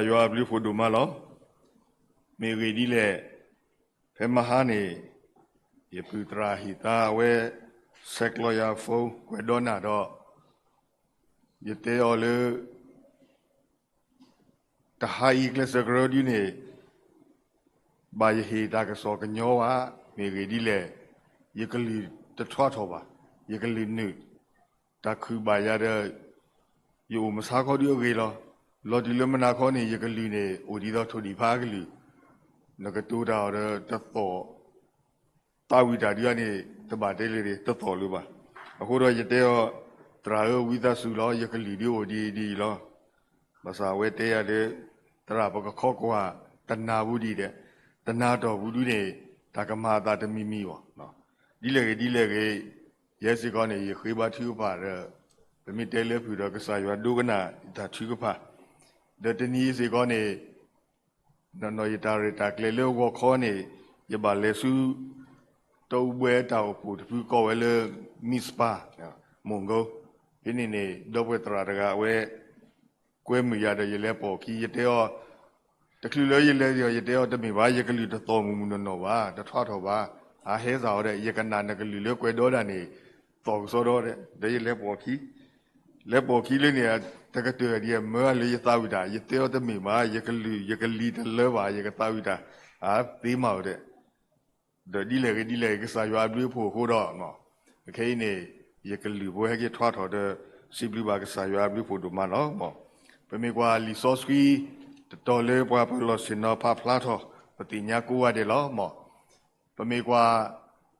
ယွၤအဘျုးဖှိၣ်ဒိၣ်မးလီၤ. မ့ၢ်အဂ့ၢ်ဒ်လဲၣ်, ဖဲမဟါန့ၣ် ယပုၢ်သရၣ်ဟ့ၣ်သါအဝဲ ဆဲးကျိးယၤ phone ကွဲးဒီးနၤဒီး ယတဲအီၤလၢ တဟါအံၤကျဲးစၢးကရၢဒုန့ၣ် ဘၣ်ယဟ့ၣ်တၢ်ကစီၣ်ကညီဘၣ်, မ့ၢ်အဂ့ၢ်ဒ်လဲၣ်, ယကလုၢ်တထွးထီၣ်ဘၣ်, ယကလုၢ်နုာ်, တၢ်ခုၣ်ဘၣ်ယၤဒီး ယအိၣ်မဆါခီဒုအဂ့ၢ်လီၤ. လီၤတုၤလၢမုၢ်နၤခီန့ၣ် ယကလုၢ်န့ၣ် အိၣ်ဒ်သိးထိၣ်ဒံၣ်ဖးအကလုၢ်, နကတိၤတၢ်အီၤဒီးတသီၣ် သးဝံၣ်တၢ်ဒုန့ၣ် တဘၣ်တဲလၢၤ တသီၣ်လၢၤဘၣ်. အဃိဒီးယတဲအီၤ, သရၣ်ဧၢ ဝံသးစူၤလီၤ, ယကလုၢ်ဒုအိၣ်ဒ်အံၤဒ်အံၤလီၤ. ဘၣ်ဆၣ်အဝဲတဲယၤဒီး, သရၣ် ပကခီကွၢ်တနၤပူၤဒံးဒီး, တနၤတီၢ်ပူၤဒုန့ၣ် တၢ်ကမၤအသးတမံၤမံၤဘၣ်. ဒ်လဲၣ်ဂ့ၤဒ်လဲၣ်ဂ့ၤ, ယဲစ့ၢ်ကီးန့ၣ် ယဃ့ဘါထုကဖၣ်ဒီး, ပမ့ၢ်တဲလၢဖုၣ်ဒီး ကစၢ်ယွၤဒိကနၣ်ယတၢ်ထုကဖၣ်, ဒီးတနံၤအံၤစ့ၢ်ကီးန့ၣ် နီၢ်နီၢ်ယတၢ်ရဲၣ်တၢ်ကျဲၤလၢဂီၤခီန့ၣ် ယဘၣ်လဲၤဆူ တၢ်အိၣ်ဘှံးတၢ်အိၣ်ဖှိၣ်တဖုကိးဝဲလၢ Mizpah, မူၢ်ကိ, ဖဲန့ၣ်န့ၣ် ဒီပုၢ်ဝဲၢ်သရၣ်တဂၤအဝဲ ကွဲမုာ်ယၤဒီးယလဲၤပိာ်အခံ ယတဲအီၤ, တချုးလၢယလဲၤဒီး ယတဲအီၤတမ့ၢ်ဘၣ် ယကလုၢ်တသီၣ်မုၢ်မုၢ်နီၢ်နီၢ်ဘၣ်, တထွးထီၣ်ဘၣ်, အဟဲစ့ၢ်အီၤဒီး ယကနၣ်နကလုၢ်လၢကွဲးဒီဒၣ်န့ၣ် သီၣ်ကစီဒီဒီး ဒီးယလဲၤပိာ်အခံ လဲၤပိာ်ခံလၢန့ၣ် တကတၢၢ်ဒ်အမၢလၢယသးဝံၣ်တၢ် ယတဲအီၤတမ့ၢ်ဘၣ် ယကလုၢ် ယကလံၤတလၢဘၣ် ယကသးဝံၣ်တၢ် အသ့မးဝဲဒီး ဒီးဒ်လဲၣ်ဂ့ၤဒ်လဲၣ်ဂ့ၤ ကစၢ်ယွၤအဘျုးအဖှိၣ်အဃိဒီး ခဲအံၤန့ၣ် ယကလုၢ်ဖိဟဲက့ၤထွါထီၣ်ဒီး စံးဘျုးဘၣ်ကစၢ်ယွၤအဘျုးအဖှိၣ်ဒိၣ်မးလီၤ. ပမ့ၢ်ကွၢ်လံာ်စီဆှံ တတီၤလၢပှၤပၢၤလီၢ်ဆ့ၣ်နီၤဖးဖျါထီၣ် ပသ့ၣ်ညါကိးဂၤဒဲးလီၤ. ပမ့ၢ်ကွၢ်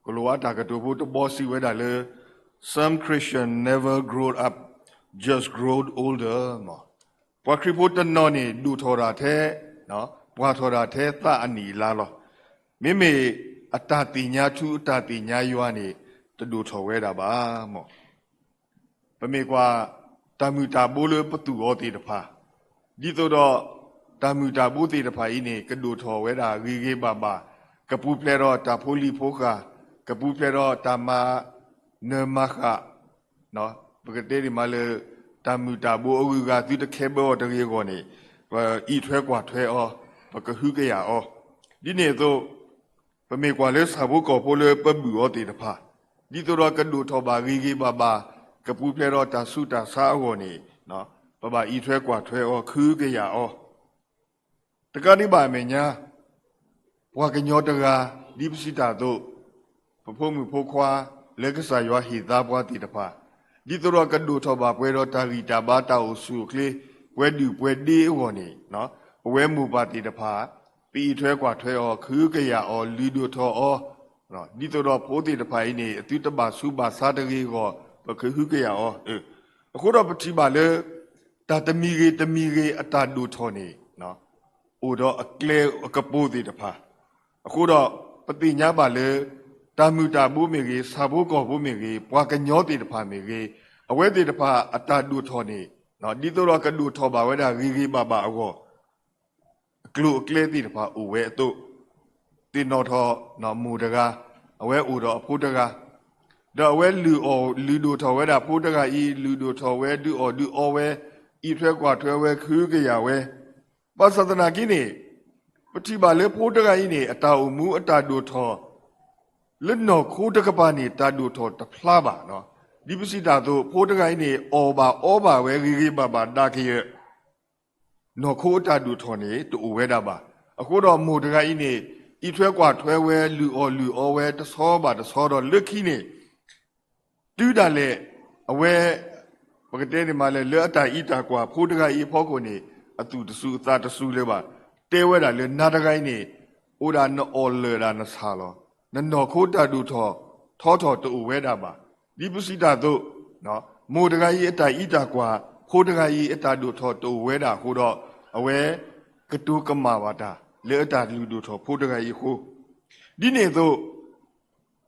ကလိၤဝါတၢ်ကတိၤဖိတဘီစံးဝဲဒၣ်လၢ Some Christian never grow up, just grow older. ပှၤခရံာ်ဖိတနီၤန့ၣ် ဒိၣ်ထီၣ်တၢ်ထဲ, ပှၢ်ထီၣ်တၢ်ထဲသးအနံၣ်အလါလီၤ. မ့မ့ၢ်အတၢ်သ့ၣ်ညါထူ အတၢ်သ့ၣ်ညါယွၤန့ၣ် တဒိၣ်ထီၣ်ဝဲဒၣ်ဘၣ်. ပမ့ၢ်ကွၢ် တၢ်မုၢ်တၢ်ဘိလၢပသူၣ်အီၤသ့ၣ်တဖၣ်, ဒ်သိးဒီး တၢ်မုၢ်တၢ်ဘိသ့ၣ်တဖၣ်အံၤန့ၣ် ကဒိၣ်ထီၣ်ဝဲဒၣ်ဂ့ၤဂ့ၤဘၣ်ဘၣ်, ကပူၤဖျဲးဒီးတၢ်ဖိလံၤဖိဃာ်, ကပူၤဖျဲးဒီးတၢ်မၤနၢၤမၤဃၣ်, ပကတဲဒ်မးလၢ တၢ်မုၢ်တၢ်ဘိအဂုၤအဂၤ သုတခဲဘၢအီၤတဂ့ၤအဂီၢ်န့ၣ် ပအံးထွဲကွၢ်ထွဲအီၤ, ပကဟုကယာ်အီၤ, ဒ်န့ၣ်အသိး ပမ့ၢ်ကွၢ်လၢဆၣ်ဖိကီၢ်ဖိလၢပဘုၣ်အီၤသ့ၣ်တဖၣ်, ဒ်သိးဒီးကဒိၣ်ထီၣ်ဘၣ်ဂ့ၤဂ့ၤဘၣ်ဘၣ်, ကပူၤဖျဲးဒီးတၢ်ဆူးတၢ်ဆါအဂီၢ်န့ၣ် ပဘၣ်အံးထွဲကွၢ်ထွဲအီၤ ကဟုကယာ်အီၤ, တကးဒံးဘၣ်အမဲာ်ညါ ပှၤကညီတဂၤ ဒ်ပစံးတၢ်အသိး, ပဖိမုၣ်ဖိခွါ လၢကစၢ်ယွၤဟ့ၣ်သါပှၤသ့ၣ်တဖၣ်, ဒ်သိးဒီးကဒိၣ်ထီၣ်ဘၣ်ပှဲၤဒီးတၢ်ဂံၢ်တၢ်ဘါ တၢ်အိၣ်ဆူၣ်အိၣ်ချ့ ပှဲၤဒုၣ်ပှဲၤဒ့အဂီၢ်န့ၣ်, ပဝဲမိၢ်ပၢ်သ့ၣ်တဖၣ် ပအံးထွဲကွၢ်ထွဲအီၤ ကဟုကယာ်အီၤ လုၢ်ဒိၣ်ထီၣ်အီၤ, ဒ်သိးဒီးဖိသ့ၣ်တဖၣ်အံၤန့ၣ် အသုတဘၣ်ဆူးဘၣ်ဆါတဂ့ၤအဂီၢ် ပကဟုကယာ်အီၤ, အဃိဒီးပထံၣ်ဘၣ်လၢ တၢ်တမံၤဂ့ၤတမံၤဂ့ၤအတၢ်ဒိၣ်ထီၣ်န့ၣ် အိၣ်ဒီးအကျဲအကပူၤသ့ၣ်တဖၣ်, အဃိဒီး ပသ့ၣ်ညါဘၣ်လၢ တၢ်မုၢ်တၢ်ဘိမ့ၢ်ဂ့ၤ, ဆၣ်ဖိကီၢ်ဖိမ့ၢ်ဂ့ၤ, ပှၤကညီသ့ၣ်တဖၣ်မ့ၢ်ဂ့ၤ, အဝဲသ့ၣ်တဖၣ်အတၢ်ဒိၣ်ထီၣ်န့ၣ် ဒ်သိးဒီးကဒိၣ်ထီၣ်ဘၣ်ဝဲဒၣ်ဂ့ၤဂ့ၤဘၣ်ဘၣ်အဂီၢ် အကျိၤအကျဲသ့ၣ်တဖၣ်အိၣ်ဝဲအသိး, သ့ၣ်နီၣ်ထီၣ်မိၢ်တဂၤ, အဝဲအိၣ်ဒီးအဖိတဂၤ, ဒီးအဝဲလုၢ်အီၣ်လုၢ်ဒိၣ်ထီၣ်ဝဲဒၣ်ဖိတဂၤအံၤ, လုၢ်ဒိၣ်ထီၣ်ဝဲ, ဒုးအီၣ်ဒုးအီဝဲ, အံးထွဲကွၢ်ထွဲဝဲ, ကဟုကယာ်ဝဲ, ဘၣ်ဆၣ်သနာ်က့န့ၣ် ပထံၣ်ဘၣ်လၢဖိတဂၤအံၤန့ၣ် အတၢ်အိၣ်မူအတၢ်ဒိၣ်ထီၣ် လၢနီၢ်ခိတကပၤန့ၣ် တၢ်ဒိၣ်ထီၣ်တဖျါဘၣ်. ဒ်ပစံးတၢ်အသိး ဖိတဂၤအံၤန့ၣ် အီၣ်ဘၣ်အီဘၣ်ဝဲဂ့ၤဂ့ၤဘၣ်ဘၣ်ဒၣ်ကယဲၢ် နီၢ်ခိအတၢ်ဒိၣ်ထီၣ်န့ၣ် တအိၣ်ဝဲဒၣ်ဘၣ်. အဃိဒီးမိၢ်တဂၤအံၤန့ၣ် အံးထွဲကွၢ်ထွဲဝဲ လုၢ်အီၣ်လုၢ်အီဝဲတဆီဘၣ်တဆီဒီးလၢခံန့ၣ် တုၤဒၣ်လဲာ် အဝဲ ပကတဲန့ၣ်မးလၢ လၢအတၢ်အံးတၢ်ကွၢ် ဖိတဂၤအံၤအဖီခိၣ်န့ၣ် အသူၣ်တစူၤအသးတစူၤလၢၤဘၣ်. တဲဝဲဒၣ်လၢနၤတဂၤအံၤန့ၣ် အိၣ်ဒၣ်နအီၣ်လၢာ်ဒၣ်နဆၣ်လီၤ. နနီၢ်ခိတၢ်ဒိၣ်ထီၣ်ထီထီၣ်တအိၣ်ဝဲဒၣ်ဘၣ်. ဒ်ပစံးတၢ်အသိး မိၢ်တဂၤအံၤအတၢ်အံးတၢ်ကွၢ် ဖိတဂၤအံၤအတၢ်ဒိၣ်ထီၣ်တအိၣ်ဝဲဒၣ်အဃိဒီး အဝဲကတိၤကမၣ်ဘၣ်တၢ် လၢအတၢ်လုၢ်ဒိၣ်ထီၣ်ဖိတဂၤအံၤအဃိ ဒ်န့ၣ်အသိး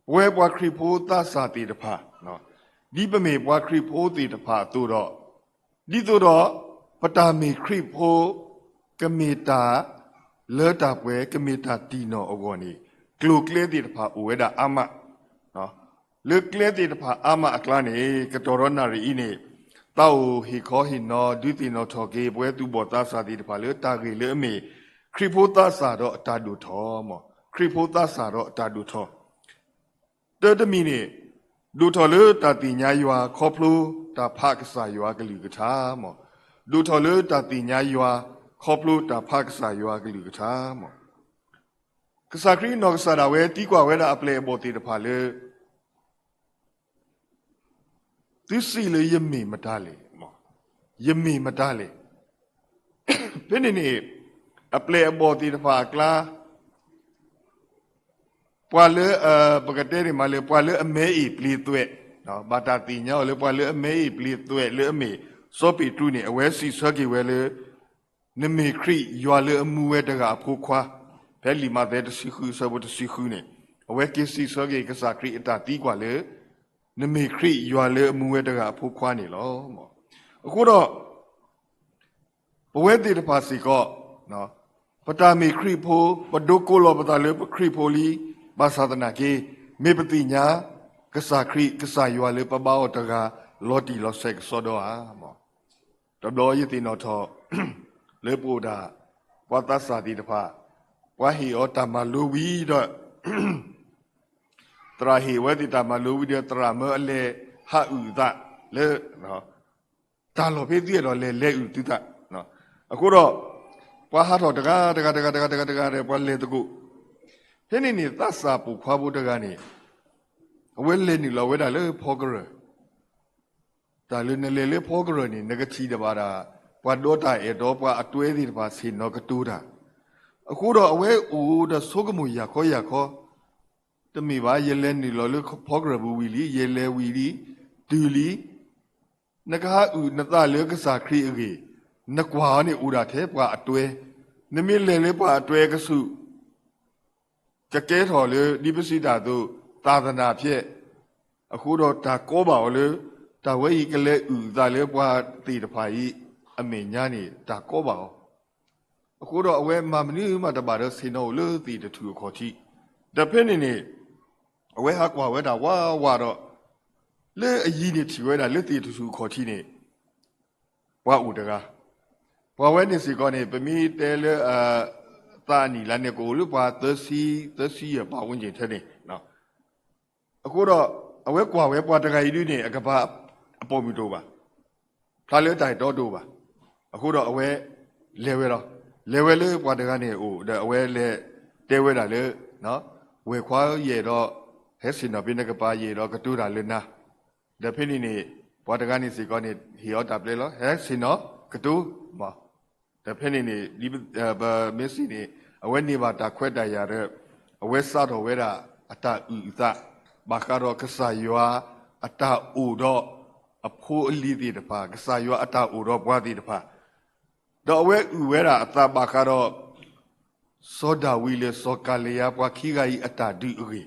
ပဝဲပှၤခရံာ်ဖိသးစၢ်သ့ၣ်တဖၣ် ဒ်ပမ့ၢ်ပှၤခရံာ်ဖိသ့ၣ်တဖၣ်အသိးဒီး ဒ်သိးဒီး ပတၢ်မ့ၢ်ခရံာ်ဖိ ကမ့ၢ်တၢ်လၢတၢ်ပှဲၤ ကမ့ၢ်တၢ်တံၢ်နီၢ်အဂီၢ်န့ၣ် ကျိၤကျဲသ့ၣ်တဖၣ်အိၣ်ဝဲဒၣ်အါမး လၢကျဲသ့ၣ်တဖၣ်အါမးအကျါန့ၣ် ကတီၢ်ဒီးနၣ်ရံၣ်အံၤန့ၣ် သးအိၣ်ဟ့ၣ်ခီဟ့ၣ်နီၤ ဒုးသ့ၣ်နီၣ်ထီၣ်က့ၤ ပဝဲသူၣ်ဘီၣ်သးစၢ်သ့ၣ်တဖၣ်လၢတၢ်ဂ့ၢ်လၢအမ့ၢ် ခရံာ်ဖိသးစၢ်ဒီးအတၢ်ဒိၣ်ထီၣ်, ခရံာ်ဖိသးစၢ်ဒီးအတၢ်ဒိၣ်ထီၣ်. တၢတမံၤန့ၣ်, ဒိၣ်ထီၣ်လၢတၢ်သ့ၣ်ညါယွၤ ခီဖျိတၢ်ဖးကစၢ်ယွၤကလုၢ်ကထါ, ဒိၣ်ထီၣ်လၢတၢ်သ့ၣ်ညါယွၤ ခီဖျိတၢ်ဖးကစၢ်ယွၤကလုၢ်ကထါ. ကစၢ်ခရံာ်နီၢ်ကစၢ်ဒၣ်ဝဲ သံကွၢ်ဝဲဒၣ်အပျဲၢ်အဘီၣ်သ့ၣ်တဖၣ်လၢ သုစံးလၢယမ့ၢ်မတၤလဲၣ်, ယမ့ၢ်မတၤလဲၣ်. ဖဲန့ၣ်န့ၣ်, အပျဲၢ်အဘီၣ်သ့ၣ်တဖၣ်အကျါ ပှၤလၢ ပကတဲန့ၣ်မးလၢ ပှၤလၢအမဲအ့ၣ်ပျ့ၤသွဲး, ဘၣ်တၢ်သ့ၣ်ညါအီၤလၢ ပှၤလၢအမဲအ့ၣ်ပျ့ၤသွဲးလၢအမ့ၢ်စီၤပ့းတရူးန့ၣ် အဝဲစံးဆၢက့ၤဝဲလၢ နမ့ၢ်ခရံာ်ယွၤလၢအမူဝဲတဂၤအဖိခွါ, ဖဲလံာ်မးသဲတဆံဃု အဆၢဖိတဆံဃုန့ၣ်, အဝဲက့ၤစံးဆၢက့ၤကစၢ်ခရံာ်အတၢ်သံကွၢ်လၢ နမ့ၢ်ခရံာ်ယွၤလၢအမူဝဲတဂၤအဖိခွါန့ၣ်လီၤ. အဃိဒီး ပဝဲသ့ၣ်တဖၣ်စ့ၢ်ကီး ပတၢ်မ့ၢ်ခရံာ်ဖိ, ပဒိးကိးလီၤပသးလၢပခရံာ်ဖိလံ, ဘၣ်ဆၣ်သနာ်က့ မ့ၢ်ပသ့ၣ်ညါ ကစၢ်ခရံာ် ကစၢ်ယွၤလၢပဘါအီၤတဂၤ လီၤတံၢ်လီၤဆဲးကစီဒီဧါ. တဘျီယသ့ၣ်နီၣ်ထီၣ် လၢပအိၣ်ဒၣ် ပှၤသးစၢ်သ့ၣ်တဖၣ် ပှၤဟ့ၣ်အီၤတၢ်မၤလိဝံၤဒီး သရၣ်ဟ့ၣ်ဝဲသ့ၣ်တၢ်မၤလိဝံၤဒီး သရၣ်မၢအလဲၤဟးအုၣ်အသးလၢ တၢ်လီၢ်ဖဲသုအဲၣ်ဒိးလဲၤ လဲၤအုၣ်သုသး. အဃိဒီး ပှၤဟးထီၣ်တဂၤတဂၤတဂၤတဂၤတဂၤတဂၤဒီး ပှၤလဲၤသကိး. ဖဲန့ၣ်န့ၣ် သးစၢ်ပိာ်ခွါဖိတဂၤန့ၣ် အဝဲလဲၤနုာ်လီၤဝဲဒၣ်လၢဖီကရၢၢ် တၢ်လၢနလဲၤလၢဖီကရၢၢ်န့ၣ် နကထံၣ်တဘၣ်ဒၣ် ပှၤဒီးတၢ်အဲၣ်ဒီး ပှၤအတွဲသ့ၣ်တဖၣ်ဆ့ၣ်နီၤကတိၤတၢ်. အဃိဒီးအဝဲအိၣ်ဒီးဆိကမိၣ်ယၤခီယၤခီ, တမ့ၢ်ဘၣ် ယလဲၤနုာ်လီၤလၢဖီကရၢၢ်ပူၤဝံၤလံ, ယလဲၤဝံၤလံ, တုၤလံ, နကဟးအုၣ်နသးလၢကစၢ်ခရံာ်အဂ့ၢ်, နကွၢ်အီၤန့ၣ်အိၣ်ဒၣ်ထဲပှၤအတွဲ, နမ့ၢ်လဲၤလၢပှၤအတွဲအကဆူး ကကဲထီၣ်လၢဒ်ပစံးတၢ်အသိး သာသနာဖျက်, အဃိဒီးတၢ်ကီဘၣ်အီၤလၢ တၢ်ဝဲအံၤကလဲၤအုၣ်အသးလၢပှၤသ့ၣ်တဖၣ်အံၤ အမဲာ်ညါန့ၣ် တၢ်ကီဘၣ်အီၤ. အဃိဒီးအဝဲမၤမနုၤမးတဘၣ်ဒီးဆ့ၣ်နီၤအိၣ်လၢသ့ၣ်တထူၣ်အခီၣ်ထံး, ဒီးဖဲန့ၣ်န့ၣ် အဝဲဟးကွၢ်ဝဲဒၣ်ဝးဝးဒီး လၢအယံၤန့ၣ်ထံၣ်ဝဲဒၣ်လၢသ့ၣ်တထူၣ်အခီၣ်ထံးန့ၣ် ပှၤအိၣ်တဂၤ, ပှၤဝဲန့ၣ်စ့ၢ်ကီးန့ၣ် ပမ့ၢ်တဲလၢ သးအနံၣ်လါန့ၣ် ကအိၣ်လၢပှၤသၢဆံ, သၢဆံယဲၢ်ပာ်ဝန်းကျင်ထဲန့ၣ်. အဃိဒီး အဝဲကွၢ်ဝဲပှၤတဂၤအံၤဒုန့ၣ် အကပၤအပိာ်မုၣ်တအိၣ်ဘၣ်, ဖျါလၢတၢ်အဲၣ်တီတအိၣ်ဘၣ်. အဃိဒီးအဝဲလဲၤဝဲလီၤ. လဲၤဝဲလၢပှၤတဂၤန့ၣ်အအိၣ် ဒီးအဝဲလဲၤတဲဝဲဒၣ်လၢ ဝဲၢ်ခွါ ယအဲၣ်ဒိး ဟဲဆ့ၣ်နီၤဖဲနကပၤ ယအဲၣ်ဒိးကတိၤတၢ်လၢနၤ. ဒီးဖဲန့ၣ်န့ၣ် ပှၤတဂၤန့ၣ်စ့ၢ်ကီးန့ၣ် ဟ့ၣ်အီၤတၢ်ပျဲလီၤ, ဟဲဆ့ၣ်နီၤကတိၤ ဒီးဖဲန့ၣ်န့ၣ် ပမ့ၢ်စံးန့ၣ် အဝဲန့ၢ်ဘၣ်တၢ်ခွဲးတၢ်ယာ်ဒီး အဝဲစးထီၣ်ဝဲဒၣ်အတၢ်အုၣ်အသး ဘၣ်ဃးဒီးကစၢ်ယွၤအတၢ်အိၣ်ဒီးအဖိအလံၤသ့ၣ်တဖၣ်, ကစၢ်ယွၤအတၢ်အိၣ်ဒီးပှၤသ့ၣ်တဖၣ်, ဒီးအဝဲအုၣ်ဝဲဒၣ်အသးဘၣ်ဃးဒီး စီၤဒၤဝံးလၢစီၤကၤလံယါ ပှၤခံဂၤအံၤအတၢ်ဒုးအဂ့ၢ်,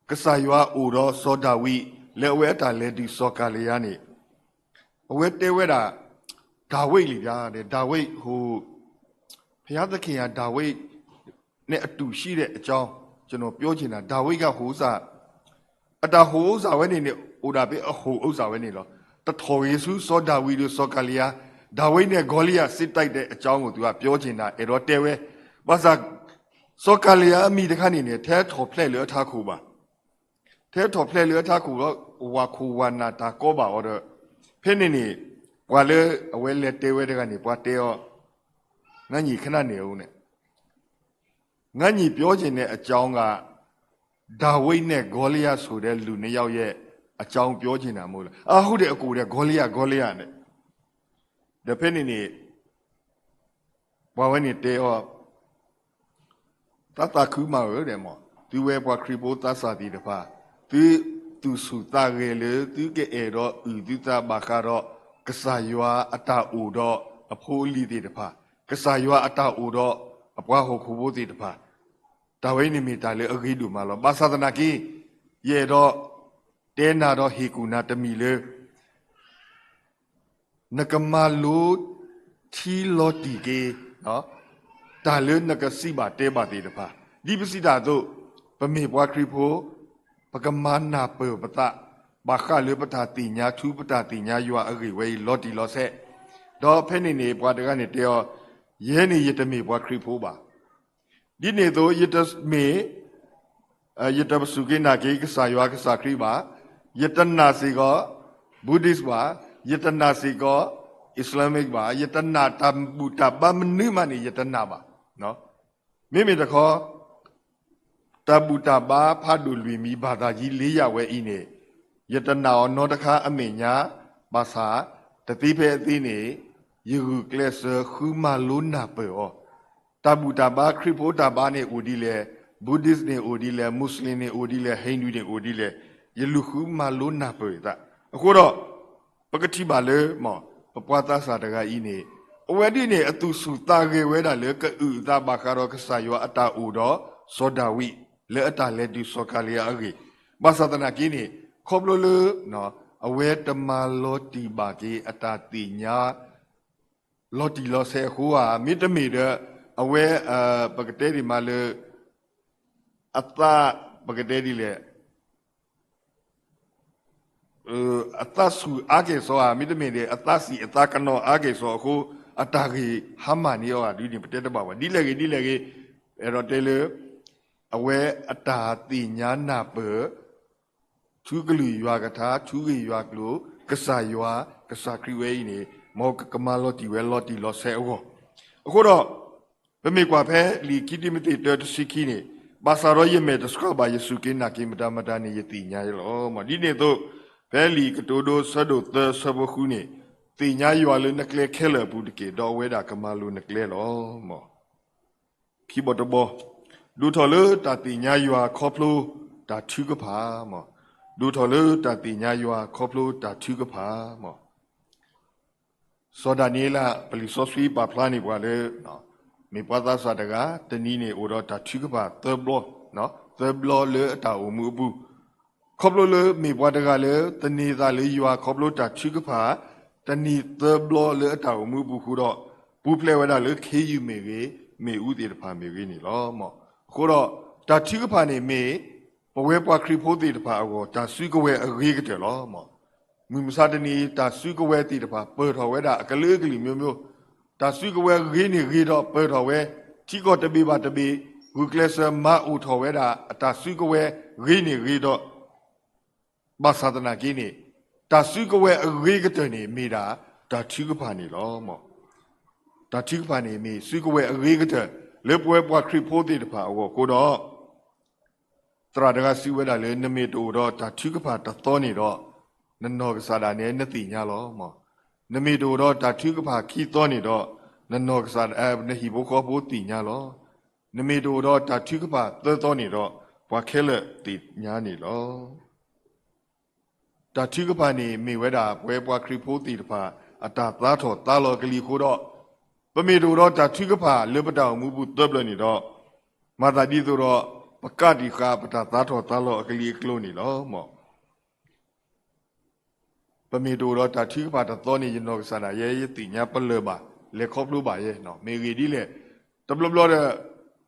ကစၢ်ယွၤအိၣ်ဒီးစီၤဒၤဝံး လၢအဝဲအတၢ်လဲၤဒုးစီၤကၤလံယါန့ၣ် အဝဲတဲဝဲဒၣ် ဒါဝိဒ်လံ, ဒါဝိဒ်ဟိၣ်, ဘုရားသခင်ဟာ ဒါဝိဒ်နဲ့အတူရှိတဲ့အကြောင်း ကျွန်တော်ပြောချင်တာ, ဒါဝိဒ်ကဟိၣ်စ့ၢ် အတၢ်ဟိၣ်အိၣ်စ့ၢ်ဝဲန့ၣ်န့ၣ် အိၣ်ဒၣ်ဖဲအဟိၣ်အိၣ်စ့ၢ်ဝဲန့ၣ်လီၤ. တထီၣ်ဂ့ၤဆူစီၤဒၤဝံးဒီးစီၤကၤလံယါ, ဒါဝိဒ်နဲ့ ဂေါလိယ စစ်တိုက်တဲ့အကြောင်းကို သူကပြောချင်တာ, အဲၣ်ဒိးတဲဝဲ, ဘၣ်ဆၣ် စီၤကၤလံယါအမံၤတခါန့ၣ်န့ၣ် ထဲထီၣ်ဖျဲးလၢအထးခိၣ်ဘၣ်. ထဲထီၣ်ဖျဲးလၢအထးခိၣ်ဒီး ဝၤခိၣ်ဝၤနၢ်တၢ်ကီဘၣ်အီၤဒီး ဖဲန့ၣ်န့ၣ် ပှၤလၢအဝဲလဲၤတဲဝဲတဂၤန့ၣ် ပှၤတဲအီၤ, ငါ့ညီ ခဏနေဦးနဲ့, ငါ့ညီ ပြောချင်တဲ့အကြောင်းက ဒါဝိဒ်နဲ့ ဂေါလိယဆိုတဲ့လူနှစ်ယောက်ရဲ့အကြောင်း ပြောချင်တာမဟုတ်လား. အဟုတ်တယ်, အကိုယ်တဲ့, ဂေါလိယ, ဂေါလိယနဲ့, ဒီးဖဲန့ၣ်န့ၣ် ပှၤဝဲန့ၣ်တဲအီၤ, သးသးခုမးဧၢ, ဒီးမ့ၢ် သုဝဲပှၤခရံာ်ဖိသးစၢ်သ့ၣ်တဖၣ်, သုသူၣ်ဆူၣ်သးဂဲၤလၢ သုကအဲၣ်ဒိးအုၣ်သုသးဘၣ်ဃးဒီး ကစၢ်ယွၤအတၢ်အိၣ်ဒီးအဖိအလံၤသ့ၣ်တဖၣ်, ကစၢ်ယွၤအတၢ်အိၣ်ဒီးအပှၤဟီၣ်ခိၣ်ဖိသ့ၣ်တဖၣ်, တၢ်ဝဲအံၤန့ၣ်မ့ၢ်တၢ်လၢအဂ့ၤဒိၣ်မးလီၤ. ဘၣ်ဆၣ်သနာ်က့ ယအဲၣ်ဒိးတဲနၤဒီးဟ့ၣ်ကူၣ်နၤတမံၤလၢ နကမၤလိထံလီၤတံၢ်က့ၤ တၢ်လၢနကစံးဘၣ်တဲဘၣ်သ့ၣ်တဖၣ်, ဒ်ပစံးတၢ်အသိး, ပမ့ၢ်ပှၤခရံာ်ဖိ, ပကမၤနၢ်ပၢၢ်ပသး ဘၣ်ဃးလၢပတၢ်သ့ၣ်ညါထူ ပတၢ်သ့ၣ်ညါယွၤအဂ့ၢ်ဝဲအံၤ လီၤတံၢ်လီၤဆဲး, ဒီးဖဲန့ၣ်န့ၣ် ပှၤတဂၤန့ၣ်တဲအီၤ, ယဲန့ၣ်ယတမ့ၢ်ပှၤခရံာ်ဖိဘၣ်. ဒ်န့ၣ်အသိး ယတမ့ၢ် ယတပစူၢ်က့ၤနာ်က့ၤကစၢ်ယွၤကစၢ်ခရံာ်ဘၣ်, ယတနာ်စ့ၢ်ကီး Buddhist ဘၣ်, ယတနာ်စ့ၢ်ကီး Islamic ဘၣ်, ယတနာ်တၢ်ဘူၣ်တၢ်ဘါမနုၤမးန့ၣ် ယတနာ်ဘၣ်. မ့မ့ၢ်တခီ တၢ်ဘူၣ်တၢ်ဘါဖးဒိၣ်လွံၢ်မံၤ ဘၣ်သးယံၤလ့ယၢ်ဝဲအံၤန့ၣ်, ယတနာ်အီၤနီတခါအမဲာ်ညါ, ဘၣ်ဆၣ် တသ့ဖဲအသ့န့ၣ် ယဂုာ်ကျဲးစၢးဃုမၤလိနၢ်ပၢၢ်အီၤ. တၢ်ဘူၣ်တၢ်ဘါခရံာ်ဖိတၢ်ဘါန့ၣ်အိၣ်ဒ်လဲၣ်, Buddhist န့ၣ်အိၣ်ဒ်လဲၣ်, Muslim န့ၣ်အိၣ်ဒ်လဲၣ်, Hindu န့ၣ်အိၣ်ဒ်လဲၣ်, ယလူၤဃုမၤလိနၢ်ပၢၢ်ယသး. အဃိဒီး ပကထံၣ်ဘၣ်လၢ ပပှၤသးစၢ်တဂၤအံၤန့ၣ် အဝဲဒ်န့ၣ် အသူၣ်ဆူၣ်သးဂဲၤဝဲဒၣ်လၢ ကအုၣ်အသးဘၣ်ဃးဒီးကစၢ်ယွၤအတၢ်အိၣ်ဒီးစီၤဒၤဝံး လၢအတၢ်လဲၤတုၤစီၤကၤလံယါအဂ့ၢ်, ဘၣ်ဆၣ်သနာ်က့န့ၣ် ခီဖျိလၢ အဝဲတမၤလီၤတံၢ်ဘၣ်က့ၤအတၢ်သ့ၣ်ညါ လီၤတံၢ်လီၤဆဲးအဃိဧါ, မ့တမ့ၢ်ဒီး အဝဲ ပကတဲဒ်မးလၢ အသး ပကတဲဒ်လဲၣ် အသးဆူၣ်အါကဲၣ်ဆိးဧါ, မ့တမ့ၢ်ဒီး အသးစံၣ်အသးကနီၤအါကဲၣ်ဆိးအဃိ အတၢ်ဂ့ၢ်ဟါမၢ်န့ၢ်အီၤဧါဒ်န့ၣ် ပတဲတဘၣ်ဝဲ ဒ်လဲၣ်ဂ့ၤဒ်လဲၣ်ဂ့ၤ, အဲၣ်ဒိးတဲလၢ အဝဲအတၢ်သ့ၣ်ညါနၢ်ပၢၢ် ထူကလုၢ်ယွၤကထါ ထူဂ့ၢ်ယွၤကျိာ် ကစၢ်ယွၤ ကစၢ်ခရံာ်ဝဲအံၤန့ၣ် မ်ကကမၤလီၤတံၢ်ဝဲလီၤတံၢ်လီၤဆဲးအဂီၢ်. အဃိဒီး ပမ့ၢ်ကွၢ်ဖဲလံာ်ခံတံၤမသ့း တၢတဆံခံန့ၣ်, ဘၣ်ဆၣ်ဒီးယမဲာ်တဆှးဘၣ် ယစူၢ်က့ၤနာ်က့ၤမတၤမတၤန့ၣ် ယသ့ၣ်ညါလီၤ. ဒ်န့ၣ်အသိး ဖဲလံာ်ကတိၤဒိ ဆၢဒိၣ်သၢ ဆၢဖိဃုန့ၣ်, သ့ၣ်ညါယွၤလၢနကျဲခဲလၢာ်အပူၤတက့ၢ်, ဒီးအဝဲဒၣ်ကမၤလိၤနကျဲလီၤ. ခံဘီတဘီ, ဒိၣ်ထီၣ်လၢတၢ်သ့ၣ်ညါယွၤခီဖျိတၢ်ထုကဖၣ်, ဒိၣ်ထီၣ်လၢတၢ်သ့ၣ်ညါယွၤခီဖျိတၢ်ထုကဖၣ်. စီၤဒၤနံးယ့လး ပလံာ်စီဆှံပာ်ဖျါန့ၢ်ပှၤလၢ မ့ၢ်ပှၤသးစၢ်တဂၤ တနံၤန့ၣ်အိၣ်ဒီးတၢ်ထုကဖၣ်သၢဘျီ, သၢဘျီလၢအတၢ်အိၣ်မူအပူၤ, ခီဖျိလၢမ့ၢ်ပှၤတဂၤလၢ သန့ၤသးလၢယွၤခီဖျိတၢ်ထုကဖၣ် တနံၤသၢဘျီလၢအတၢ်အိၣ်မူအပူၤဃိဒီး ပူၤဖျဲးဝဲဒၣ်လၢခ့ယုၢ်မ့ၢ်ဂ့ၤ, မ့ၣ်အူသ့ၣ်တဖၣ်မ့ၢ်ဂ့ၤန့ၣ်လီၤ. အဃိဒီး တၢ်ထုကဖၣ်န့ၣ်မ့ၢ် ပဝဲပှၤခရံာ်ဖိသ့ၣ်တဖၣ်အဂီၢ် တၢ်စုကဝဲၤအဂ့ၤကတၢၢ်လီၤ. မုၢ်မဆါတနံၤ တၢ်စုကဝဲၤသ့ၣ်တဖၣ် ပၢၢ်ထီၣ်ဝဲဒၣ်အကလုာ်ကလုာ်မျိုးမျိုး, တၢ်စုကဝဲၤဂ့ၤန့ၢ်ဂ့ၤဒီးပၢၢ်ထီၣ်ဝဲ, ထံကီၢ်တဘ့ၣ်ဘၣ်တဘ့ၣ် ဂုာ်ကျဲးစၢးမၤအိၣ်ထီၣ်ဝဲဒၣ် အတၢ်စုကဝဲၤဂ့ၤန့ၢ်ဂ့ၤဒီး ဘၣ်ဆၣ်သနာ်က့န့ၣ် တၢ်စုကဝဲၤအဂ့ၤကတၢၢ်န့ၣ် မ့ၢ်ဒၣ်တၢ်ထုကဖၣ်န့ၣ်လီၤ. တၢ်ထုကဖၣ်န့ၣ်မ့ၢ်စုကဝဲၤအဂ့ၤကတၢၢ် လၢပဝဲပှၤခရံာ်ဖိသ့ၣ်တဖၣ်အဂီၢ်အဃိဒီး သရၣ်တဂၤစံးဝဲဒၣ်လၢ နမ့ၢ်တအိၣ်ဒီးတၢ်ထုကဖၣ်တသီန့ၣ်ဒီး နနီၢ်ကစၢ်ဒၣ်နဲနသ့ၣ်ညါလီၤ. နမ့ၢ်တအိၣ်ဒီးတၢ်ထုကဖၣ်ခံသီန့ၣ်ဒီး နနီၢ်ကစၢ် နဟံၣ်ဖိဃီဖိသ့ၣ်ညါလီၤ. နမ့ၢ်တအိၣ်ဒီးတၢ်ထုကဖၣ်သၢသီန့ၣ်ဒီး ပှၤခဲလၢာ်သ့ၣ်ညါန့ၣ်လီၤ. တၢ်ထုကဖၣ်န့ၣ်မ့ၢ်ဝဲဒၣ် ပဝဲပှၤခရံာ်ဖိသ့ၣ်တဖၣ် အတၢ်သါထီၣ်သါလီၤအကလံၤအဃိဒီး ပမ့ၢ်တအိၣ်ဒီးတၢ်ထုကဖၣ်လၢပတၢ်အိၣ်မူပူၤသၢဘျီန့ၣ်ဒီး မၤသးဒ်သိးဒီး ပကးတံာ်ဃာ်ပတၢ်သါထီၣ်သါလီၤအကလံၤအကျိၤန့ၣ်လီၤ. ပမ့ၢ်တအိၣ်ဒီးတၢ်ထုကဖၣ်တသီန့ၣ် ယနီၢ်ကစၢ်ဒၣ်ယဲ ယသ့ၣ်ညါပလၢၢ်ဘၣ် လဲၤခီဖျိဘၣ်ယဲ မ့ၢ်ဂ့ၢ်ဒ်လဲၣ်. တဘျီဘျီဒီး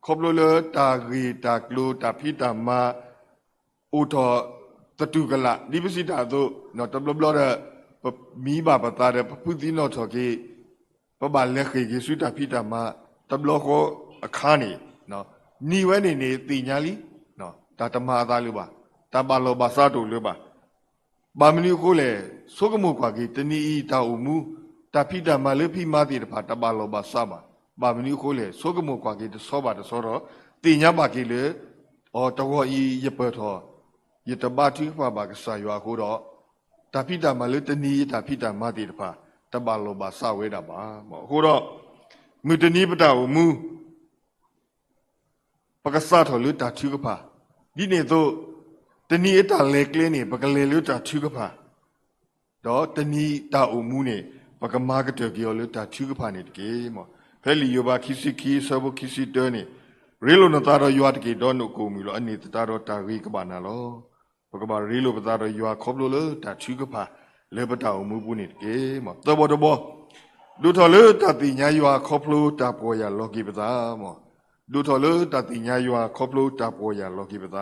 ခီဖျိလၢတၢ်ဂ့ၢ်တၢ်ကျိၤတၢ်ဖံးတၢ်မၤ အိၣ်ထီၣ်သတူၢ်ကလာ် ဒ်ပစံးတၢ်အသိး တဘျီဘျီဒီး ပမံဘၣ်ပသးဒီး ပဖုးသံနီၣ်ထီၣ်က့ၤ ပဘၣ်လဲၤဃ့ၢ်က့ၤဆူတၢ်ဖံးတၢ်မၤ တဘျီဃီအခါန့ၣ် နံၤဝဲန့ၣ်န့ၣ်သ့ၣ်ညါလံ တၢ်တမၤအသးလၢၤဘၣ်, တၢ်ဘၣ်လီၢ်ဘၣ်စးတအိၣ်လၢၤဘၣ်. ဘၣ်မနုၤအဃိလဲၣ်, ဆိကမိၣ်ကွၢ်က့ၤ တနံၤအံၤတၢ်အိၣ်မူ တၢ်ဖံးတၢ်မၤလၢဖံးမၤသ့ၣ်တဖၣ် တဘၣ်လီၢ်ဘၣ်စးဘၣ်. ဘၣ်မနုၤအဃိလဲၣ်, ဆိကမိၣ်ကွၢ်က့ၤတဆီဘၣ်တဆီဒီး သ့ၣ်ညါဘၣ်က့ၤလၢ အီၤတဂီၤအံၤယပၢၢ်ထီၣ် ယတဘါထုကဖၣ်ဘၣ်ကစၢ်ယွၤအဃိဒီး တၢ်ဖံးတၢ်မၤလၢတနံၤအံၤတၢ်ဖံးတၢ်မၤသ့ၣ်တဖၣ် တဘၣ်လီၢ်ဘၣ်စးဝဲဒၣ်ဘၣ်. အဃိဒီး မုၢ်တနံၤပတၢ်အိၣ်မူ ပကစးထီၣ်လၢတၢ်ထုကဖၣ်, ဒ်န့ၣ်အသိး တနံၤအတၢ်လဲၤကျဲန့ၣ် ပကလဲၤလၢတၢ်ထုကဖၣ်, ဒီးတနံၤတၢ်အိၣ်မူန့ၣ် ပကမၤကတၢၢ်က့ၤအီၤလၢတၢ်ထုကဖၣ်န့ၣ်တက့ၢ်. ဖဲလံာ်ယိၤဘးခံဆံခံ ဆၢဖိခံဆံတၢန့ၣ်, ရ့လိာ်နသးဒီးယွၤတက့ၢ်, ဒီးနကအိၣ်မုာ်လီၤ. အန့ၣ်သတးဒီးတၢ်ဂ့ၤကဘၣ်နၤလီၤ. ပကဘၣ်ရ့လိာ်ပသးဒီးယွၤခီဖျိလၢတၢ်ထုကဖၣ်လၢပတၢ်အိၣ်မူပူၤန့ၣ်တက့ၢ်. သၢဘီတဘီ, ဒိၣ်ထီၣ်လၢတၢ်သ့ၣ်ညါယွၤခီဖျိတၢ်ပီၢ်ယၢ်လီၤက့ၤပသး, ဒိၣ်ထီၣ်လၢတၢ်သ့ၣ်ညါယွၤခီဖျိတၢ်ပီၢ်ယၢ်လီၤက့ၤပသ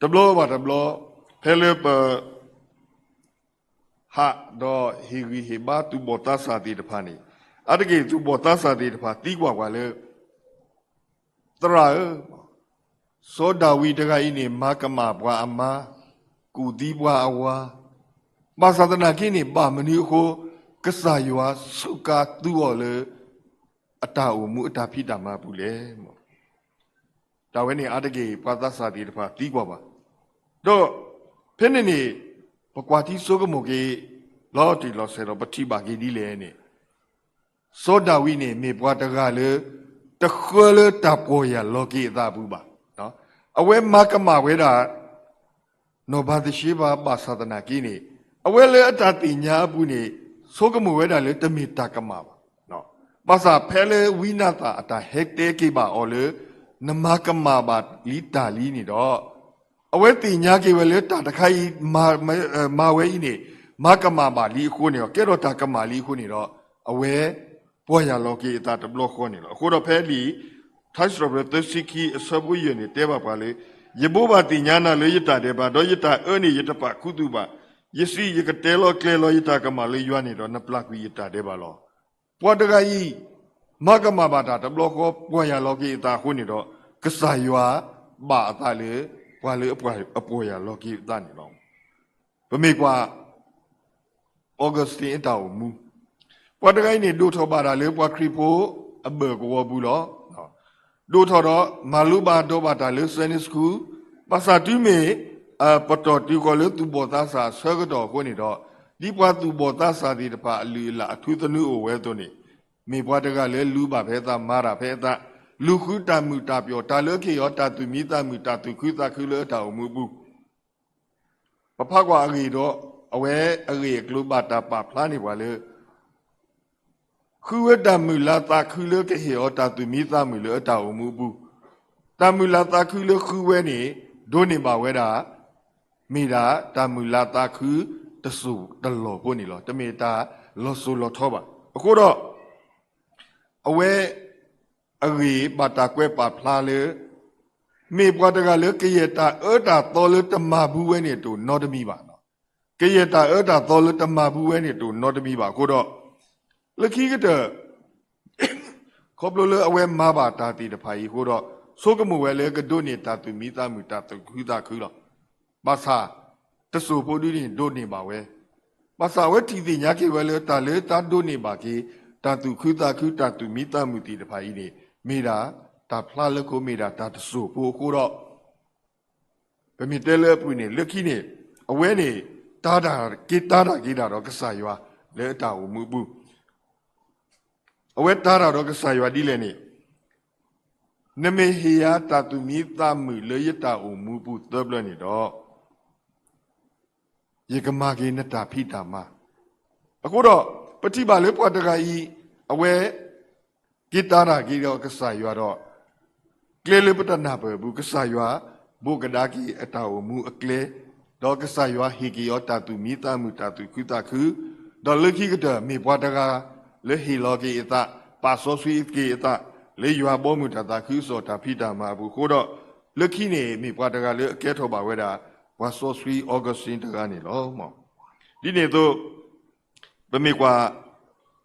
း. တဘျီဘၣ်တဘျီ, ဖဲလၢပ ဟးဒီးဟ့ၣ်ဂံၢ်ဟ့ၣ်ဘါသူၣ်ဘီၣ်သးစၢ်သ့ၣ်တဖၣ်န့ၣ်, အါတက့ၢ်သူၣ်ဘီၣ်သးစၢ်သ့ၣ်တဖၣ်သံကွၢ်ပှၤလၢ သရၣ်ဧၢ, စီၤဒၤဝံးတဂၤအံၤန့ၣ် မၤကမၣ်ပှၤအမါ, ကူၣ်သံပှၤအဝၤ, ဘၣ်ဆၣ်သနာ်က့န့ၣ် ဘၣ်မနုၤအဃိ ကစၢ်ယွၤစူးကါသူအီၤလၢ အတၢ်အိၣ်မူအတၢ်ဖံးတၢ်မၤအပူၤလဲၣ်. တၢ်ဝဲန့ၣ်အါတက့ၢ် ပှၤသးစၢ်သ့ၣ်တဖၣ်သံကွၢ်ဘၣ်. ဒီးဖဲန့ၣ်န့ၣ် ပကွၢ်ထံဆိကမိၣ်က့ၤ လီၤတံၢ်လီၤဆဲးဒီး ပထံၣ်ဘၣ်က့ၤဒ်လဲၣ်န့ၣ်, စီၤဒၤဝံးန့ၣ် မ့ၢ်ပှၤတဂၤလၢ တဃၢလၢတၢ်ပီၢ်ယၢ်လီၤက့ၤအသးအပူၤဘၣ်. အဝဲမၤကမၣ်ဝဲဒၣ် နီၢ်ဘၤသရှ့ဘၤ ဘၣ်ဆၣ်သနာ်က့န့ၣ်, အဝဲလၢအတၢ်သ့ၣ်ညါအပူၤန့ၣ် ဆိကမိၣ်ဝဲဒၣ်လၢတမ့ၢ်တၢ်ကမၣ်ဘၣ်. ဘၣ်ဆၣ်ဖဲလၢဝံနၤသၣ်အတၢ်ဟဲတဲက့ၤဘၣ်အီၤလၢ နမၤကမၣ်ဘၣ်လံတၢ်လံန့ၣ်ဒီး, အဝဲသ့ၣ်ညါက့ၤဝဲလၢတၢ်တခါအံၤ မၤဝဲအံၤန့ၣ် မၤကမၣ်ဘၣ်လံအဃိန့ၣ်ဒီး ကဲထီၣ်တၢ်ကမၣ်လံအဃိန့ၣ်ဒီး, အဝဲ ပီၢ်ယၢ်လီၤက့ၤအသးတဘျီဃီန့ၣ်လီၤ. အဃိဒီးဖဲလံာ် ထါစံးထီၣ်ပတြၢၤသၢဆံခံအဆၢဖိယဲၢ်န့ၣ် တဲဘၣ်ပှၤလၢ, ယဘိးဘၣ်သ့ၣ်ညါနၤလၢယတၢ်ဒဲးဘး, ဒီးယတၢ်အၢန့ၣ် ယတပာ်ခူသူၣ်ဘၣ်. ယစံး, ယကတဲလီၤကျဲၤလီၤယတၢ်ကမၣ်လၢယွၤန့ၣ်ဒီး နပျၢ်ကွံာ်ယတၢ်ဒဲးဘးလီၤ. ပှၤတဂၤအံၤ မၤကမၣ်ဘၣ်တၢ်တဘျီဃီ ပီၢ်ယၢ်လီၤက့ၤအသးအဃိန့ၣ်ဒီး, ကစၢ်ယွၤဘၣ်အသးလၢ ပှၤလၢအပီၢ်ယၢ်လီၤက့ၤအသးန့ၣ်လီၤ. ပမ့ၢ်ကွၢ် Augustine အတၢ်အိၣ်မူ, ပှၤတဂၤအံၤန့ၣ် ဒိၣ်ထီၣ်ဘၣ်တၢ်လၢပှၤခရံာ်ဖိအဘၢၣ်ကဝီၤပူၤလီၤ. ဒိၣ်ထီၣ်ဒီး မၤလိဘၣ်ဒီးဘၣ်တၢ်လၢ Sunday School, ဘၣ်ဆၣ်တုၤမ့ၢ် ပတီၢ်တုၤဃီၤလၢသူၣ်ဘီၣ်သးစၢ်အဆၢကတီၢ်အဃိန့ၣ်ဒီး, ဒ်ပှၤသူၣ်ဘီၣ်သးစၢ်သ့ၣ်တဖၣ်အလုၢ်အလၢ်အထူသနူအိၣ်ဝဲအသိးန့ၣ်, မ့ၢ်ပှၤတဂၤလၢလူၤဘၣ်ဖဲအသး မၤတၢ်ဖဲအသး, လူၤဃုတၢ်မုာ်တၢ်ပျီၣ် တၢ်လၢကဟ့ၣ်အီၤတၢ်သူၣ်မံသးမုာ် တၢ်သူၣ်ခုသးခုလၢအတၢ်အိၣ်မူအပူၤ ပဖးကွၢ်အဂ့ၢ်ဒီး အဝဲအဂ့ၢ်အကျိၤဘၣ်တၢ်ပာ်ဖျါန့ၢ်ပှၤလၢ ဃုဝဲတၢ်မုာ်လၤသးခုလၢကဟ့ၣ်အီၤတၢ်သူၣ်မံသးမုာ်လၢအတၢ်အိၣ်မူအပူၤ, တၢ်မုာ်လၤသးခုလၢဃုဝဲန့ၣ် ဒိးန့ၢ်ဘၣ်ဝဲဒၣ် မ့ၢ်ဒၣ်တၢ်မုာ်လၤသးခုတစိၢ်တလီၢ်ဖိန့ၣ်လီၤ. တမ့ၢ်တၢ်လီၤစိၤလီၤထီဘၣ်. အဃိဒီး အဝဲ အဂ့ၢ်ဘၣ်တၢ်ကွဲးပာ်ဖျါလၢ မ့ၢ်ပှၤတဂၤလၢကယဲၢ်တၢ်အၢတၢ်သီလၢတမၤဘူးဝဲန့ၣ်တအိၣ်နီတမံၤဘၣ်. ကယဲၢ်တၢ်အၢတၢ်သီလၢတမၤဘူးဝဲန့ၣ်တအိၣ်နီတမံၤဘၣ်အဃိဒီး လၢခံကတၢၢ် ခီဖျိလၢအဝဲမၤဘၣ်တၢ်သ့ၣ်တဖၣ်အံၤအဃိဒီး ဆိကမိၣ်ဝဲလၢကဒိးန့ၢ်တၢ်သူၣ်မံသးမုာ်တၢ်သူၣ်ခုသးခုလီၤ. ဘၣ်ဆၣ် တစိၢ်ဖိဒုန့ၣ်ဒိးန့ၢ်ဘၣ်ဝဲ ဘၣ်ဆၣ်အဝဲထံၣ်သ့ၣ်ညါက့ၤဝဲလၢတၢ်လၢတၢ်ဒိးန့ၢ်ဘၣ်က့ၤ တၢ်သူၣ်ခုသးခုတၢ်သူၣ်မံသးမုာ်သ့ၣ်တဖၣ်အံၤန့ၣ် မ့ၢ်ဒၣ်တၢ်ဖျါလၢခိမ့ၢ်ဒၣ်တၢ်တစိၢ်ဖိအဃိဒီး ပမ့ၢ်တဲလၢအပူၤန့ၣ် လၢခံန့ၣ် အဝဲန့ၣ် တၢ်က့ၤတၢ်တၢ်က့ၤတၢ်ဒီးကစၢ်ယွၤလၢအတၢ်အိၣ်မူအပူၤ အဝဲတၢ်တၢ်ဒီးကစၢ်ယွၤဒ်လဲၣ်န့ၣ် နမ့ၢ်ဟ့ၣ်ယၤတၢ်သူၣ်မံသးမုာ်လၢယတၢ်အိၣ်မူပူၤသၢဘျၢန့ၣ်ဒီး ယကမၤက့ၤနတၢ်ဖံးတၢ်မၤ အဃိဒီး ပထံၣ်ဘၣ်လၢပှၤတဂၤအံၤ အဝဲ က့ၤတၢ်တၢ်က့ၤဒီးကစၢ်ယွၤဒီး ကျဲလၢပတနၢ်ပၢၢ်အပူၤ ကစၢ်ယွၤ ဘိးကဒါက့ၤအတၢ်အိၣ်မူအကျဲ ဒီးကစၢ်ယွၤဟ့ၣ်က့ၤအီၤတၢ်သူၣ်မံသးမုာ်တၢ်သူၣ်ခုသးခု ဒီးလၢခံကတၢၢ်မ့ၢ်ပှၤတဂၤလၢဟ့ၣ်လီၤက့ၤအသး ပာ်စီဆှံက့ၤအသး လၢယွၤဘီမုၢ်တၢ်သးခုကစီၣ်တၢ်ဖံးတၢ်မၤအပူၤအဃိဒီး လၢခံန့ၣ်မ့ၢ်ပှၤတဂၤလၢအကဲထီၣ်ဘၣ်ဝဲဒၣ် ပှၤစီဆှံ Augustine တဂၤန့ၣ်လီၤ. ဒ်န့ၣ်အသိး ပမ့ၢ်ကွၢ်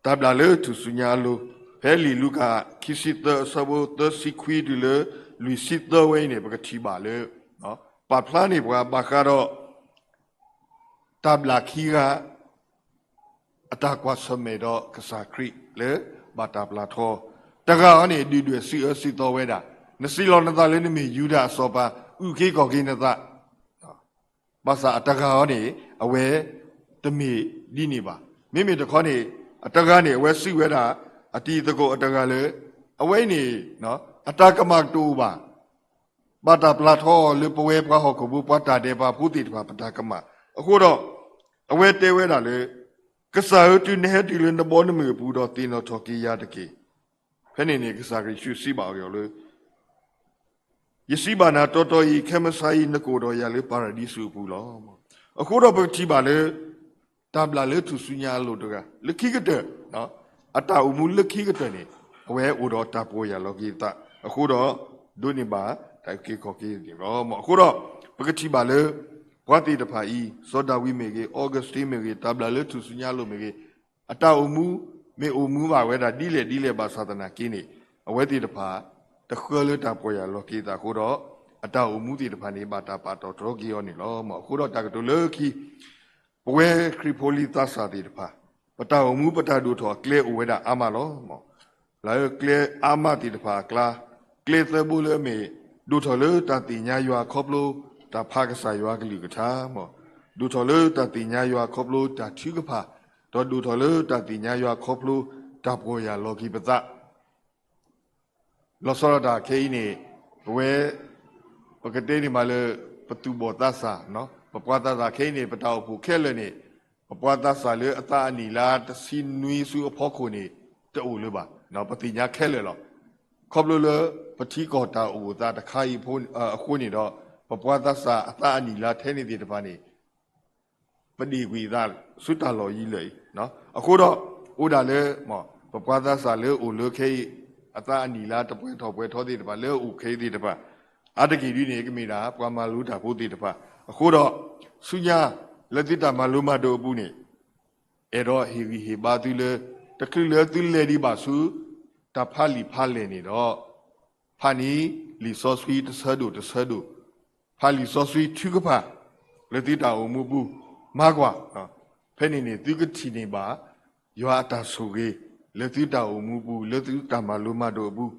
တၢ်ဘျၣ်လၢထူၣ်စုညါအလိၤ ဖဲလံာ်လူၤကၣ် ခံဆံသၢ အဆၢဖိသၢဆံခွံတုၤလၢ လွံၢ်ဆံသၢဝဲအံၤန့ၣ် ပကထံၣ်ဘၣ်လၢ ပာ်ဖျါန့ၢ်ပှၤဘၣ်ဃးဒီး တၢ်ဘျၣ်ခံဂၤ အတၢ်ကွၢ်ဆၢၣ်မဲာ်ဒီးကစၢ်ခရံာ်လၢဘၣ်တၢ်ပျၢ်ထီ, တဂၤအံၤန့ၣ် ဒုၣ်ဒွဲၣ်စံးအၢစံးသီဝဲဒၣ်, နစံးလီၤနသးလၢနမ့ၢ်ယူဒၤအစီၤပၤ, အုၣ်က့ၤခီၣ်က့ၤနသး ဘၣ်ဆၣ်အတဂၤအံၤန့ၣ် အဝဲတမ့ၢ်ဒ်န့ၣ်ဘၣ်. မ့မ့ၢ်တခီန့ၣ် အတဂၤန့ၣ် အဝဲစံးဝဲဒၣ် အတံၤသကိးအတဂၤလၢ အဝဲအံၤန့ၣ် အတၢ်ကမၣ်တအိၣ်ဘၣ်. ဘၣ်တၢ်ပျၢ်ထီအီၤလၢပဝဲပှၤဟီၣ်ခိၣ်ဖိ ပှၤတၢ်ဒဲးဘးဖိသ့ၣ်တဖၣ် ပတၢ်ကမၣ်. အဃိဒီး အဝဲတဲဝဲဒၣ်လၢ ကစၢ်ဧၢ, တုၤနဟဲတုၤလၢနဘီနမုၢ်အပူၤဒီး သ့ၣ်နီၣ်ထီၣ်က့ၤယၤတက့ၢ်. ဖဲန့ၣ်န့ၣ် ကစၢ်ခရံာ်ယ့ၣ်ၡူးစံးဘၣ်အီၤလၢ ယစံးဘၣ်နၤတီတီအံၤ, ခဲမုၢ်ဆါအံၤ နကအိၣ်ဒီးယၤလၢပၤရဒံစူးအပူၤလီၤ. အဃိဒီးပကထံၣ်ဘၣ်လၢ တၢ်ဘျၣ်လၢထူၣ်စုညါအလိၤတဂၤ လၢခံကတၢၢ် အတၢ်အိၣ်မူလၢခံကတၢၢ်န့ၣ် အဝဲအိၣ်ဒီးတၢ်ပီၢ်ယၢ်လီၤက့ၤအသး အဃိဒီး ဒိးန့ၢ်ဘၣ်တၢ်အုၣ်က့ၤခီၣ်က့ၤန့ၣ်လီၤ. အဃိဒီး ပကထံၣ်ဘၣ်လၢ ပှၤသ့ၣ်တဖၣ်အံၤ စီၤဒၤဝံးမ့ၢ်ဂ့ၤ, Augustine မ့ၢ်ဂ့ၤ, တၢ်ဘျၣ်လၢထူၣ်စုညါအလိၤမ့ၢ်ဂ့ၤ, အတၢ်အိၣ်မူ မ့ၢ်အိၣ်မူဘၣ်ဝဲဒၣ်ဒ်လဲၣ်ဒ်လဲၣ်ဘၣ်ဆၣ်သနာ်က့န့ၣ် အဝဲသ့ၣ်တဖၣ် တဃၢလၢတၢ်ပီၢ်ယၢ်လီၤက့ၤအသးအဃိဒီး အတၢ်အိၣ်မူသ့ၣ်တဖၣ်န့ၣ် ဘၣ်တၢ်ပာ်တီၢ်တြီက့ၤအီၤန့ၣ်လီၤ. အဃိဒီးတၢ်ကတိၤလၢခံ ပဝဲခရံာ်ဖိလံၤသးစၢ်သ့ၣ်တဖၣ် ပတၢ်အိၣ်မူပတၢ်ဒိၣ်ထီၣ်အကျဲအိၣ်ဝဲဒၣ်အါမးလီၤ. လၢကျဲအါမးသ့ၣ်တဖၣ်အကျါ ကျဲသၢဘိလၢအမ့ၢ် ဒိၣ်ထီၣ်လၢတၢ်သ့ၣ်ညါယွၤခီဖျိ တၢ်ဖးကစၢ်ယွၤကလုၢ်ကထါ, ဒိၣ်ထီၣ်လၢတၢ်သ့ၣ်ညါယွၤခီဖျိတၢ်ထုကဖၣ်, ဒီးဒိၣ်ထီၣ်လၢတၢ်သ့ၣ်ညါယွၤခီဖျိတၢ်ပီၢ်ယၢ်လီၤက့ၤပသး လီၤဆီဒၣ်တၢ်ခဲအံၤန့ၣ် ပဝဲ ပကတဲန့ၣ်မးလၢ ပသူၣ်ဘီၣ်သးစၢ်, ပပှၤသးစၢ်ခဲအံၤန့ၣ် ပတၢ်အိၣ်ဖှိၣ်ခဲလၢာ်န့ၣ် ပပှၤသးစၢ်လၢအသးအနံၣ်လါတဆံနွံဆူအဖီခိၣ်န့ၣ် တအိၣ်လၢၤဘၣ်, ပသ့ၣ်ညါခဲလၢာ်လီၤ. ခီဖျိလၢ ပထံကီၢ်တၢ်အိၣ်သးတခါအံၤအဃိန့ၣ်ဒီး ပပှၤသးစၢ်အသးအနံၣ်လါထဲန့ၣ်သ့ၣ်တဖၣ်န့ၣ် ပဒ့ၣ်ကွံာ်အသးဆူတၢ်လီၢ်ယံၤလၢာ်အံၤ, အဃိဒီး အိၣ်ဒၣ်လၢ ပပှၤသးစၢ်လၢအိၣ်လၢခဲအံၤ အသးအနံၣ်လါတပှဲၤထီၣ်ပှဲၤထီသ့ၣ်တဖၣ် လၢအအိၣ်ခဲအံၤသ့ၣ်တဖၣ် အါတက့ၢ်ဒ်န့ၣ် ကမ့ၢ်ဒၣ်ပှၤမၤလိတၢ်ဖိသ့ၣ်တဖၣ်, အဃိဒီး ဆူညါ လၢသုတၢ်မၤလိမၤဒိးအပူၤန့ၣ် အဲၣ်ဒိးဟ့ၣ်ဂံၢ်ဟ့ၣ်ဘါသုလၢ တချုးလၢသုလဲၤဒံးဘၣ်ဆူ တၢ်ဖးလံာ်ဖးလဲၢ်န့ၣ်ဒီး ဖးန့ၢ်လံာ်စီဆှံတဆၢဒိၣ်တဆၢဒိၣ်, ဖးလံာ်စီဆှံထုကဖၣ် လၢသုတၢ်အိၣ်မူပူၤ မၤကွၢ်, ဖဲန့ၣ်န့ၣ် သုကထံၣ်န့ၢ်ဘၣ် ယွၤအတၢ်ဆိၣ်ဂ့ၤ လၢသုတၢ်အိၣ်မူပူၤ လၢသုတၢ်မၤလိမၤဒိးအပူၤ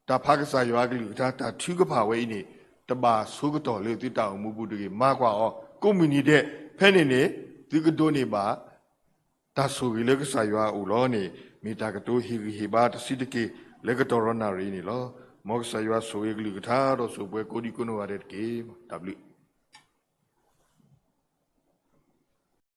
တၢ်ဖးကစၢ်ယွၤအကလုၢ်ကထါ တၢ်ထုကဖၣ်ဝဲအံၤန့ၣ် တဘၣ်ဆိကတီၢ်လၢသုတၢ်အိၣ်မူပူၤတဂ့ၤ, မၤကွၢ်အီၤ ကိးမုၢ်နံၤဒဲး, ဖဲန့ၣ်န့ၣ် သုကဒိးန့ၢ်ဘၣ် တၢ်ဆိၣ်ဂ့ၤလၢကစၢ်ယွၤအအိၣ်လီၤန့ၣ် မ့ၢ်တၢ်ကတိၤဟ့ၣ်ဂံၢ်ဟ့ၣ်ဘါတဆံးတက့ၢ် လၢကတီၢ်ရီနၣ်ရံၣ်အံၤန့ၣ်လီၤ. မ်ကစၢ်ယွၤဆိၣ်ဂ့ၤကလုၢ်ကထါ ဒီးဆိၣ်ပှဲၤကိးဒံကိးနီၢ်ဂၤဒဲးတက့ၢ်. တၢ်ဘျုး